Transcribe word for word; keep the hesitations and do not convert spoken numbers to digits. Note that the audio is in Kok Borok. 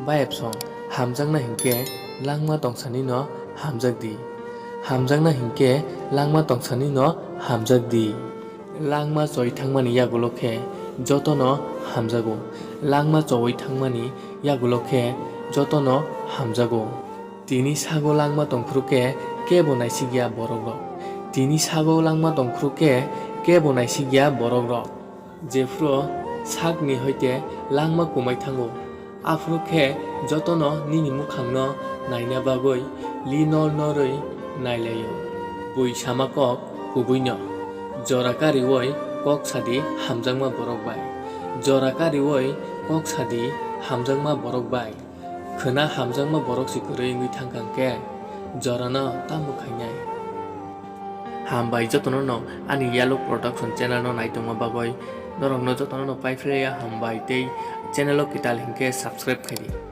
Bayapsong, hamjakna hinkhe langma tongsani no hamjak di. Hamjakna hinkhe langma tongsani no hamjak di. Langma choi thangmani yagulo khe jotono hamjago. Langma chowui thangmani yagulo khe jotono hamjago. Tini sago langma tongphuru khe kebo naisikya borok rok. Tini sago langma tongphuru khe kebo naisikya borok rok. Jephuru sakni hoite langma kumai thango, aphuru khe jotono nini mukhangno naina bagwi li nor norwi nailaio. Bui sama kok kubuino. Jora kariui kok sadi hamjakma borok bai. Jora kariui kok sadi hamjakma borok bai. Khwna hamjakma borok si kwrwi wngwi thangkang khe jorano tamo khainai. Hambai jotono no ani Yellow Production channel no naitongma bagwi, norokno jotono no paiphlaiya hambai tei channel o kwtal hinkhe subscribe khaidi.